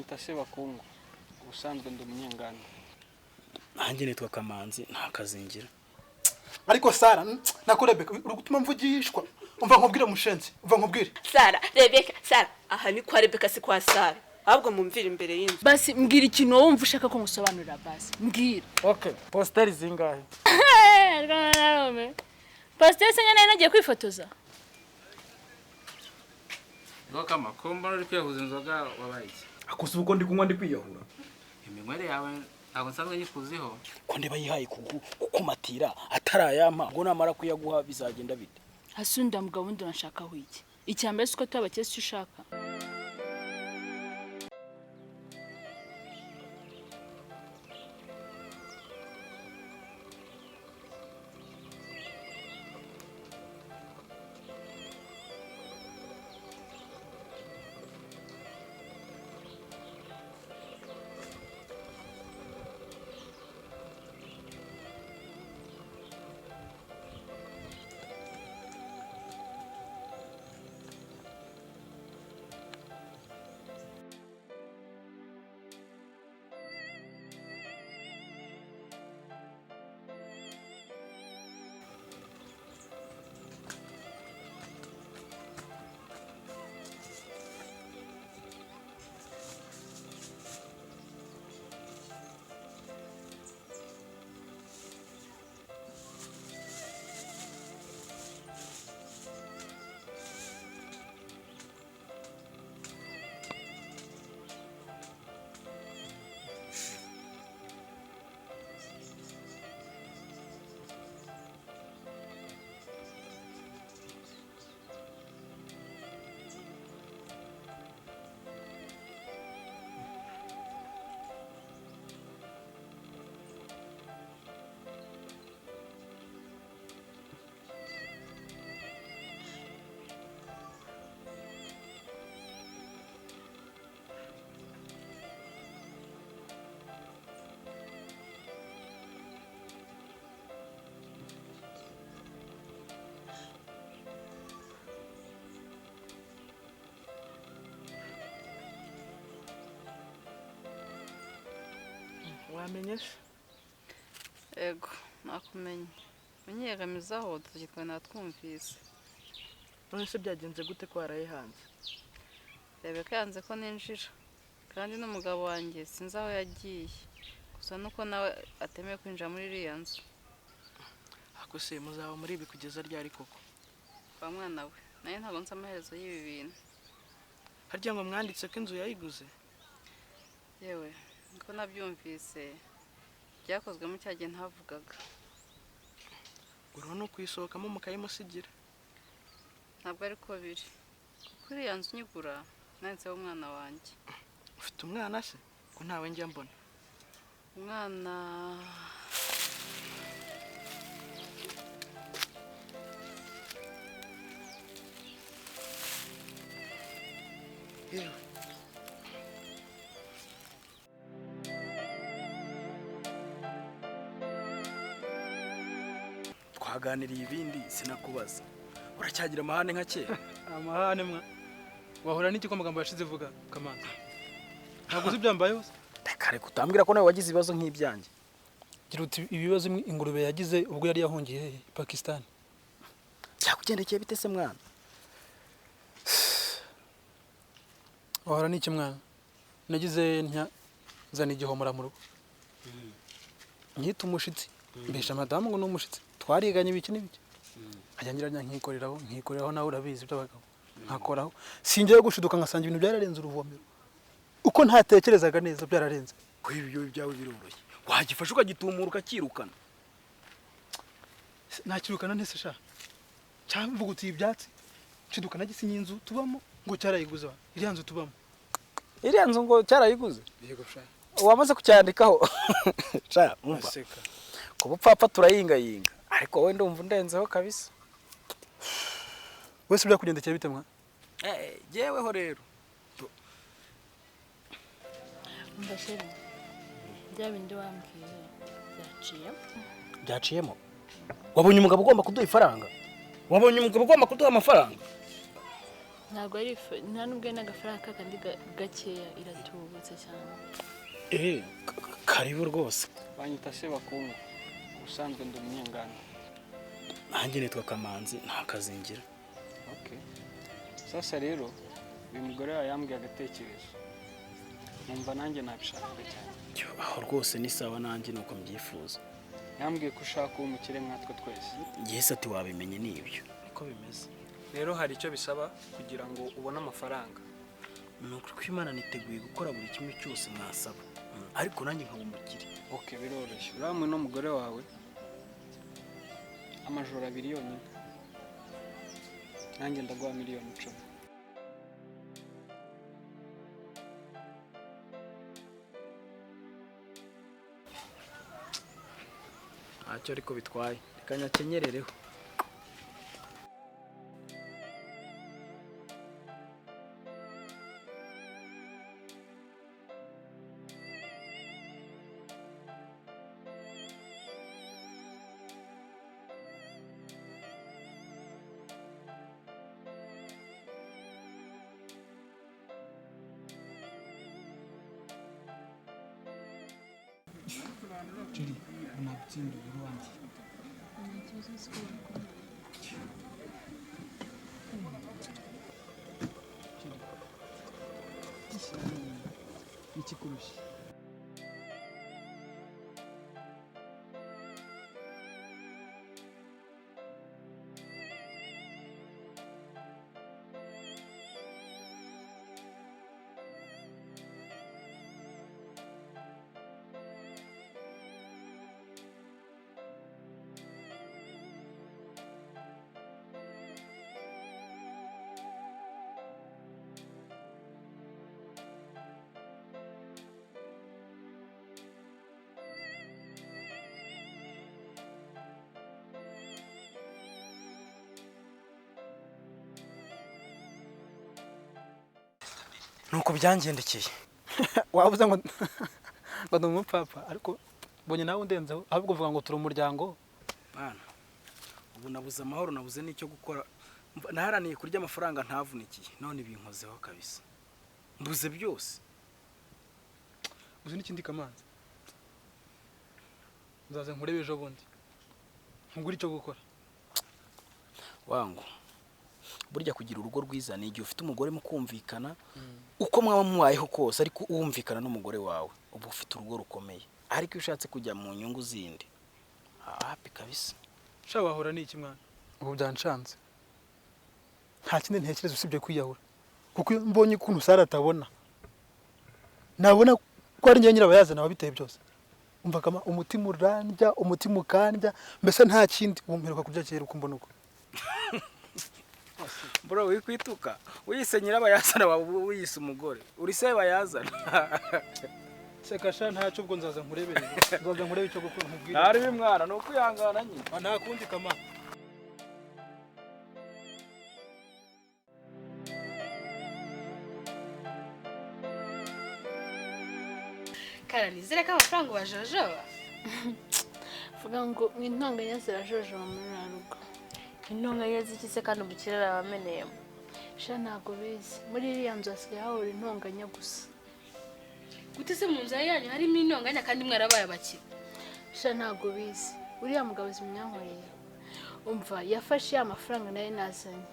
Banyita Sebakungu, ubusanzwe ndi umunyenganda. Nanjye nitwa Kamanzi, nta kazingira. Ariko Sara, nako Rebeka, uri gutuma mvugishwa. Umva nkubwire mushenzi, umva nkubwire. Sara, Rebeka, Sara, aha ni kwa Rebeka si kwa Sara. Ahubwo mumvira imbere y'inzu. Basi mbwira ikintu wowe wumva ushaka ko ngusobanurira, basi mbwira. Okay, posteri zingahe? Pasiteri se nyine nagiye kwifotoza. Kama ko mbona uri kwiyahuza inzoga, wabaye iki? Akoze uko ndi kunywa ndi kwiyahura. Iminywere yawe ntabwo nsanzwe nyikuziho. Ko ndeba yihaye kukumatira atarayampa, ngo namara kuyaguha bizagenda bite? Hasi mugabo wundi urashakaho iki? Icya mbere si uko tuba abakire, si cyo ushaka. Wamenye se? Ego, nakumenye. Unyegamizaho tugitwa natwumvise. None se byagenze gute ko waraye hanze? Rebeka yanze ko ninjira. Kandi n'umugabo wanjye sinzi aho yagiye. Gusa nuko nawe atemeye kwinjira muri iriya nzu. Ako se muzaba muri ibi kugeza ryari koko? Wa mwana we, nayo ntabwo nzi amaherezo y'ibi bintu. Harya ngo mwanditse ko inzu yayiguze? Yewe, niko nabyumvise. Byakozwemo cya gihe ntavugaga. Uru no kuyisohokamo mukayimusigira. Ntabwo ariko biri. Kuko iriya nzu nyigura nanditseho umwana wanjye. Ufite umwana se? Ko ntawe njya mbona. Umwana Yewe. Twaganiriye ibindi sinakubaza. Uracyagira amahane nka kera? Amahane mwa. Wahora n'iki ko amagambo yashize vuga Kamanzi? Ntabwo uzi ibyambayeho se? Reka reka, utambwira ko nawe wagize ibibazo nk'ibyanjye. Gira uti ibibazo ingurube yagize ubwo yari yahungiye hehe? Pakistan. Byakugendekeye bite se mwana? Wahora n'iki mwana? Nagize ntya nzana igihomora mu rugo. Nkita umushitsi. Mbesha madamu ngo ni umushitsi. Twariganye ibiki n'ibiki. Nkajya ngira nkikoreraho, nkikoreraho, nawe urabizi by'abagabo. Nkakoraho. Singiye gushiduka ngasanga ibintu byararenze uruvomero. Uko ntatekerezaga neza byararenze. Ko ibyo byawe biroroshye. Wagifasha ukagitumura ukakirukana. Nakirukana ntese sha. Cyamvugutiye ibyatsi. Nshiduka nagisinye inzu tubamo ngo cyarayiguze. Iriya nzu tubamo. Iriya nzu ngo cyarayiguze? Yego sha. Wamaze kucyandikaho. Sha, umva. Aseka. Ku bupfapfa turayingayinga. Ariko wowe ndumva undenzeho kabisa. Wese byakugendekeye bite mwa? Jeweho rero. Umva chéri, bya bindi wambwiye byaciyemo. Byaciyemo. Wabonye umugabo ugomba kuduha ifaranga? Wabonye umugabo ugomba kuduha amafaranga? Ntabwo ari nta nubwo ari n'agafaranga kandi gakeya, iratubutse cyane. Karibu rwose. Banyita Sebakungu, ubusanzwe ndi umunyenganda. Nanjye nitwa Kamanzi, nta kazi ngira. Okay. Sasa rero uyu mugore wawe yambwiye agatekerezo, numva nanjye nabishakaga cyane. Aho rwose ni sawa, nanjye nuko mbyifuza. Yambwiye ko ushaka kuba umukire nkatwe twese. Yesu ati wabimenye nibyo. Niko bimeze. Rero hari icyo bisaba kugira ngo ubone amafaranga. Ni ukuri ko Imana niteguye gukora buri kimwe cyose mwasaba, ariko nanjye nkaba umukire. Okay, biroroshye. Uriya n'umugore wawe amajoro 2 yonyine, nanjye ndaguha miliyoni 10. Ntacyo ariko bitwaye, reka nyakenyerereho. Jiri, nagutsinda uri wanjye. Iki kurusha. Nuko byangendekeye. Wabuze ngo ngo ndi umupapa, ariko mbonye nawe undenzeho, ahubwo uvuga ngo turi umuryango. Bana, ubu nabuze amahoro, nabuze n'icyo gukora. Naharaniye kurya amafaranga ntavunikiye, none binkozeho kabisa. Mbuze byose. Uzi n'ikindi Kamanzi, nzaze nkurebe ejo bundi nkugure icyo gukora. Wangu, burya kugira urugo rwiza ni igihe ufite umugore mukumvikana, uko mwaba mubayeho kose, ariko uwumvikana n'umugore wawe uba ufite urugo rukomeye. Ariko iyo ushatse kujya mu nyungu zindi, hapi kabisa. Sha wahora ni iki mwana? Ubu byanshanze, nta kindi ntekereza usibye kwiyahura, kuko iyo mbonye ukuntu Sara atabona, nabona ko ari njye nyirabayazana wabiteye byose. Umva kama umutima urandya, umutima ukandya, mbese nta kindi. Ubu mperuka kurya kera uko mbona uko. Bro, wikwituka wiyise nyirabayazana wawe wiyise umugore uri se bayazana. Seka sha ntacyo, ubwo nzaza nkurebere, nzaza nkurebe icyo gukora nkubwire. Ntari bimwana ni ukwihangana nyine. Nta kundi Kama. Kara nizere ko amafaranga ubajojoba. Vuga ngo intonganya zirajojoba muri ruriya rugo. Intonganya z'iki se kandi umukire arabameneyemo? Sha ntabwo bizi, muri iriya nzu hasigaye hahora intonganya gusa. Gute se mu nzu yanyu harimo intonganya kandi mwarabaye abakire? Sha ntabwo bizi, uriya mugabo uzi imyankoreye. Umva yafashe ya mafaranga nayo nazanye,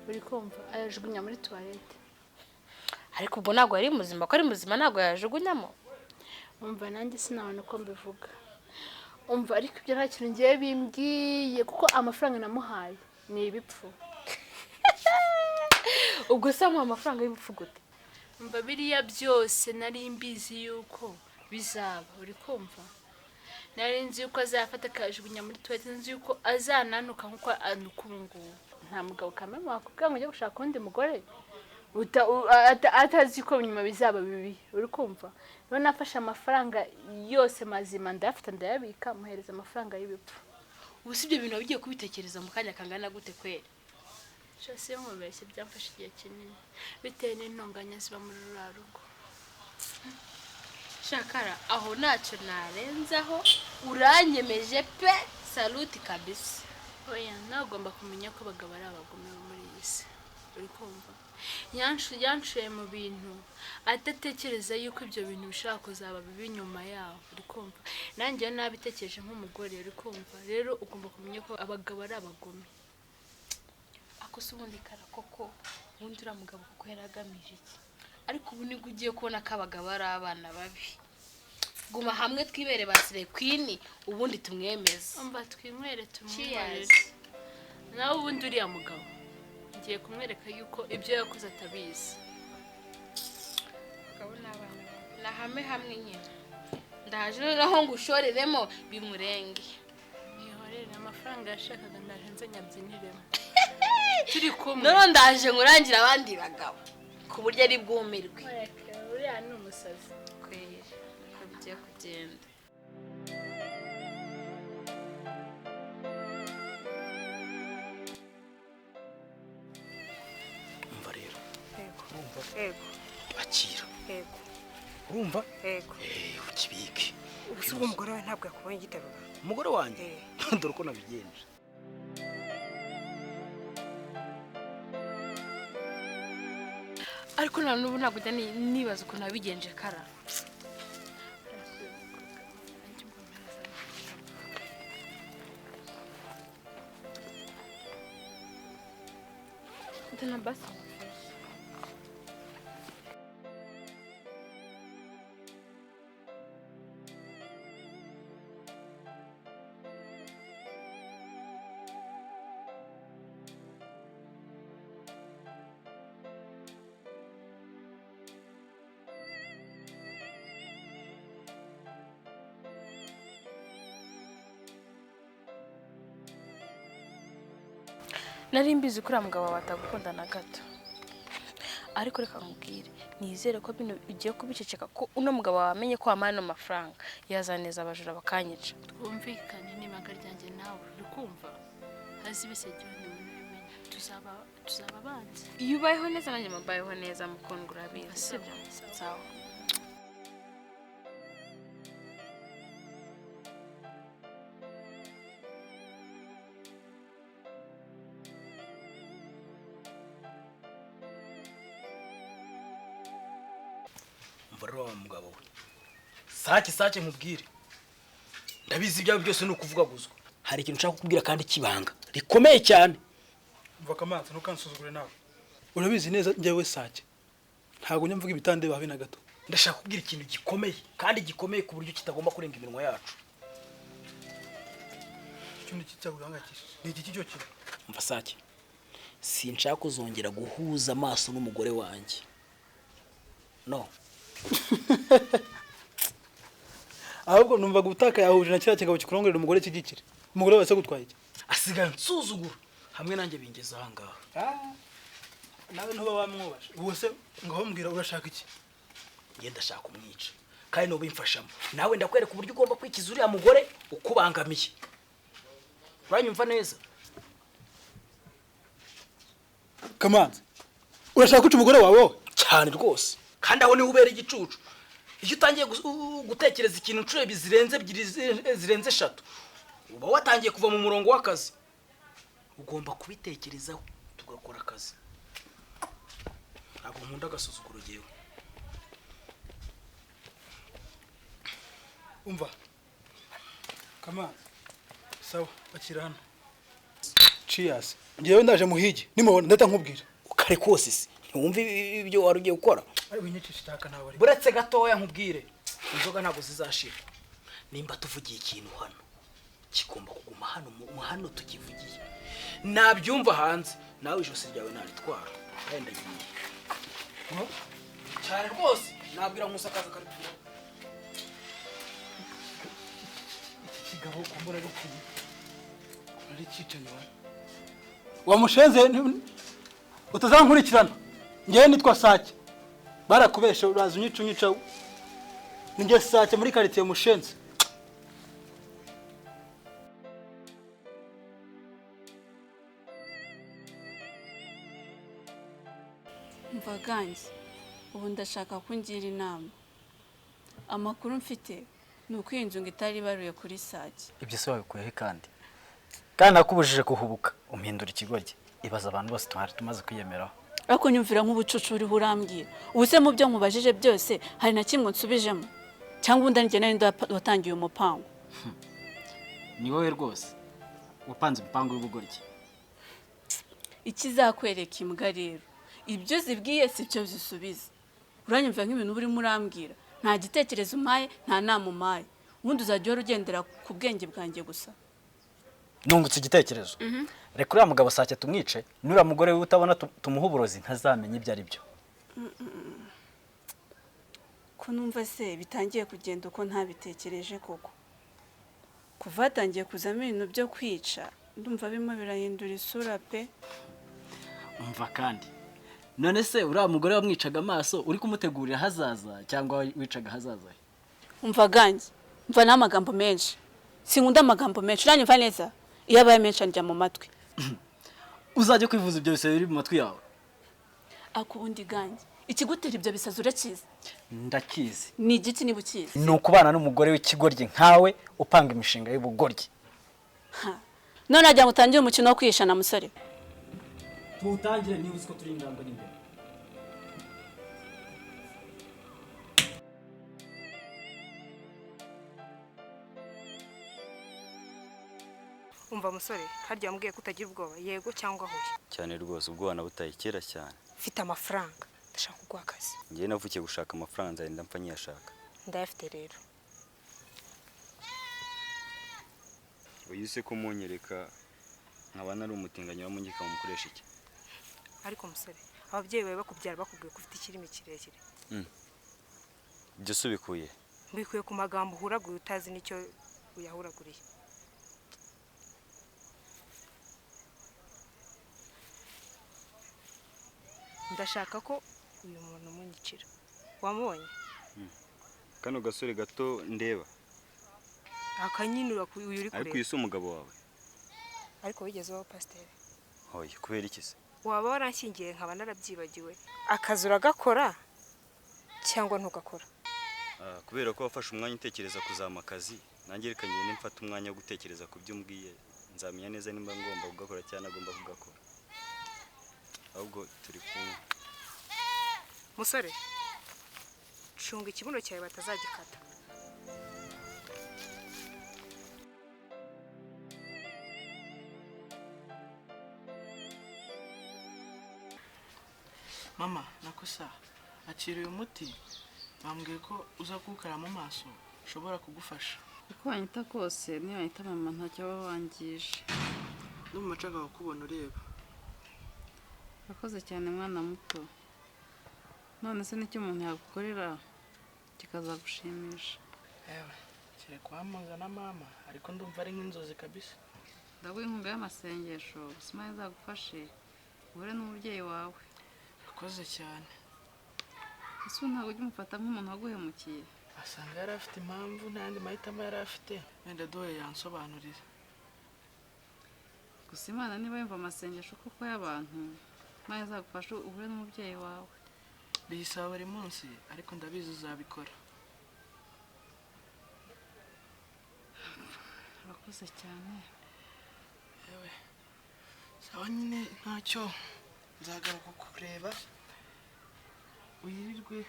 uri kumva ayajugunya muri toilette. Ariko ubwo ntabwo yari muzima, ko ari muzima ntabwo yajugunyamo. Umva nanjye sinabona uko mbivuga. Umva ariko ibyo nta kintu ngiye bimbwiye, kuko amafaranga namuhaye ni ibipfu. Ubwo se amuha amafaranga y'ibipfu gute? Umva biriya byose nari mbizi yuko bizaba, uri kumva? Nari nzi yuko azafata akajugunya muri toilette, nzi yuko azananuka nkuko anuka ubu ngubu. Nta mugabo kamwe wakubwira ngo ujye gushaka undi mugore atazi ko nyuma bizaba bibi, uri kumva? Rero nafashe amafaranga yose mazima ndayafata ndayabika, muhereza amafaranga y'ibipfu. Ubu si ibyo bintu wabigiye kubitekereza mu kanya kangana gute kweri? Sha si nkubeshye, byamfashe igihe kinini bitewe n'intonganya ziba muri ruriya rugo. Shakara, aho ntacyo narenzaho, uranyemeje pe, saluti kabisa. Oya, nawe ugomba kumenya ko abagabo ari abagome bo muri iyi si, uri kumva? Yanshuye mu bintu adatekereza yuko ibyo bintu bishobora kuzaba bibi nyuma yaho, uri kumva? Nanjye iyo nabitekereje nk'umugore, uri kumva? Rero ugomba kumenya ko abagabo ari abagome. Ako se ubundi Kara koko, ubundi uriya mugabo kuko yari agamije iki? Ariko ubu nibwo ugiye kubona ko abagabo ari abana babi. Guma hamwe twibere ba Slay Queen, ubundi tumwemeze. Umva, twinywere tumwihorere. Cheers. Nawe ubundi uriya mugabo ngiye kumwereka yuko ibyo yakoze atabizi. Abagabo ni abana babi. Na hamwe hamwe nyine ndaje noneho ngushoreremo bimurenge. Mwihorere, amafaranga yashakaga ndaje nze nyabyiniremo turi kumwe. Noneho ndaje nkurangire abandi bagabo ku buryo ari bwumirwe. Mureke, uriya ni umusazi. Kweri niko bigiye kugenda. Umva rero. Yego. Urumva? Yego. Akira. Yego. Urumva? Yego. Ukibike. Ubu se ubwo umugore wawe ntabwo yakubonye igiterura? Umugore wanjye, dore uko nabigenje. Ariko na n'ubu ntabwo ujya nibaza ukuntu nabigenje Kara. Tena basi. Nari mbizi ko uriya mugabo wawe atagukunda na gato, ariko reka nkubwire, nizere ko bino ugiye kubiceceka, ko uno mugabo wawe amenye ko wampaye ano mafaranga yazaneza abajura bakanyica. Twumvikane n'ibanga ryanjye nawe, uri kumva? Hazi ibisegero ntibimenya, tuzaba abanzi. Iyo ubayeho neza nanjye mbayeho neza mukundwa, urabizi sibyo? Sawa. Umva rero wa mugabo we, Sake, Sake, nkubwire, ndabizi ibyawe byose ni ukuvugaguzwa. Hari ikintu nshaka kukubwira kandi kibanga rikomeye cyane. Umva Kamanzi, ntukansuzugure nawe. Urabizi neza njyewe Sake ntabwo njya mvuga ibitandeba habe na gato. Ndashaka kubwira ikintu gikomeye kandi gikomeye ku buryo kitagomba kurenga iminwa yacu. Icyo ni iki cyaguhangayikishije? Ni iki cyo kintu? Umva Sake, sinshaka kuzongera guhuza amaso n'umugore wanjye, no. Ahubwo numva gutaka yahuje na kiriya kigabo kikurongorera umugore kigikire. Umugore wese gutwaye iki? Asigaye nsuzugura hamwe nanjye bingeze aha ngaha. Nawe ntuba wamwubasha. Ubu se ngaho mbwira, urashaka iki? Njye ndashaka kumwica kandi n'ubimfashamo nawe. Ndakwereka uburyo ugomba kwikiza uriya mugore ukubangamiye. Uranyumva neza? Kamanzi, urashaka kwica umugore wawe wowe? Cyane rwose, kandi aho niho ubera igicucu. Iyo utangiye gutekereza ikintu inshuro ebyiri zirenze ebyiri, zirenze eshatu, uba watangiye kuva mu murongo w'akazi. Ugomba kubitekerezaho tugakora akazi. Ntabwo nkunda agasuzuguro jyewe. Umva Kamanzi, sawa, akira hano. Cheers. Njyewe ndaje muhigi, nimubona ndahita nkubwira. Kare kose se ntiwumva ibyo wari ugiye gukora? Ariko inyicisha itaka ntawe ari. Buretse gatoya nkubwire, inzoga ntabwo zizashira. Nimba tuvugiye ikintu hano kigomba kuguma hano, hano tukivugiye. Nabyumva hanze nawe ijosi ryawe naritwara. Kandi ndagiye cyane rwose, nabwira Nkusi akaza akarikura. Iki kigabo kumbura gukwiye ari cyicanyi wamushenze, utazankurikirana. Njyewe nitwa Sake, barakubesha uraza unyica unyica. Ninjye Sake muri quartier mushenze. Mvagange, ubu ndashaka ko ungira inama. Amakuru mfite ni uko iyi nzu ngo itari ibaruye kuri Sake. Ibyo se wabikuyehe kandi nakubujije kuhubuka umpindura ikigoryi? Ibaza abantu bose twari tumaze kwiyemeraho. Ariko nyumvira nk'ubucucu uriho urambwira. Ubu se mu byo nkubajije byose hari na kimwe nsubijemo? Cyangwa ubundi njye nari watangiye umupango? Ni wowe rwose wapanze umupango w'ubugoryi. Ikizakwereka imbwa rero, ibyo zibwiye si byo zisubiza. Uranyumva nk'ibintu urimo urambwira, nta gitekerezo umpaye, nta nama umpaye. Ubundi uzajya uhora ugendera ku bwenge bwanjye gusa. Nungutse igitekerezo. Reka uriya mugabo sake tumwice, nuriya mugore we utabona tumuhe uburozi ntazamenya ibyo ari byo. Ko numva se bitangiye kugenda uko ntabitekereje koko. Kuva hatangiye kuzamo ibintu byo kwica, ndumva birimo birahindura isura pe. Umva kandi, none se uriya mugore wamwicaga amaso uri kumutegurira hazaza cyangwa wicaga hazaza he? Umva gange, mva n'amagambo menshi. Sinkunda amagambo menshi, uranyumva neza? Iyo abaye menshi andya mu matwi. Uzajya kwivuza ibyo bisebe biri mu matwi yawe. Ako ubundi gange, ikigutera ibyo bisazi urakizi? Ndakizi. Ni igiki niba ukizi? Ni ukubana n'umugore w'ikigoryi nkawe upanga imishinga y'ubugoryi. None wagira ngo utangire umukino wo kwihishana musore. Tuwutangire niba uzi ko turi injangwe n'imbeba. Umva musore, harya wambwiye ko utagira ubwoba, yego cyangwa hoya? Cyane rwose, ubwoba nabutaye kera cyane. Mfite amafaranga, ndashaka kuguha akazi. Njyewe navukiye gushaka amafaranga, nzagenda mpfa nyiyashaka. Ndayafite rero. Uyu se ko munyereka nkaba nari umutinganyi wamunyika mukoresha iki? Ariko musore, ababyeyi bawe bakubyara bakubwiye ko ufite ikirimi kirekire. Ibyo se ubikuye? Mbikuye ku magambo uhuraguye utazi n'icyo uyahuraguriye. Ndashaka ko uyu muntu umunyicira. Wamubonye? Kano gasore gato ndeba. Akanyinura uyu uri kureba. Ariko uyu si umugabo wawe? Ariko wigeze ubaho pasiteri? Hoya, kubera iki se? Waba waranshyingiye nkaba narabyibagiwe. Akazi uragakora cyangwa ntugakora? Kubera ko wafashe umwanya utekereza kuzama akazi, nanjye reka ngende mfate umwanya wo gutekereza ku byo umbwiye, nzamenya neza nimba ngomba kugakora cyangwa ntagomba kugakora. Ahubwo turi kumwe. Musore, cunga ikibuno cyawe batazagikata. Mama, nakosa akira uyu muti bambwiye ko uza kuwukara mu maso ushobora kugufasha. Uko wanyita kose niyo wanyita mama ntacyo waba wangije. Ndumva nshaka kukubona ureba. Urakoze cyane mwana muto. None se nicyo umuntu yagukorera kikazagushimisha? Ewe, kereka wampuza na mama, ariko ndumva ari nk'inzozi kabisa. Ndaguha inkunga y'amasengesho, Imana izagufashe uhure n'umubyeyi wawe. Urakoze cyane. Ese ntabwo ujya umufata nk'umuntu waguhemukiye? Asanga yari afite impamvu, nta yandi mahitamo yari afite. Wenda duhe yansobanurira. Gusa Imana niba yumva amasengesho koko y'abantu, Imana izagufashe uhure n'umubyeyi wawe. Biyisaba buri munsi, ariko ndabizi uzabikora. Urakoze cyane. Yewe, sawa nyine ntacyo nzagaruka kukureba. Wirirwe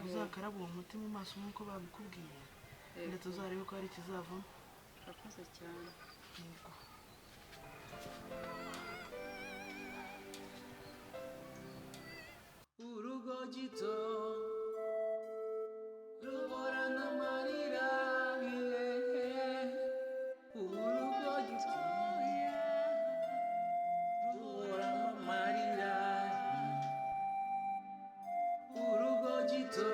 uzakaraba uwo muti mu maso nk'uko babikubwiye, ndetse uzarebe ko hari ikizavamo. Urakoze cyane. Yego. Urugo gito ruhorana amarira, urugo gito ruhorana amarira, urugo gito.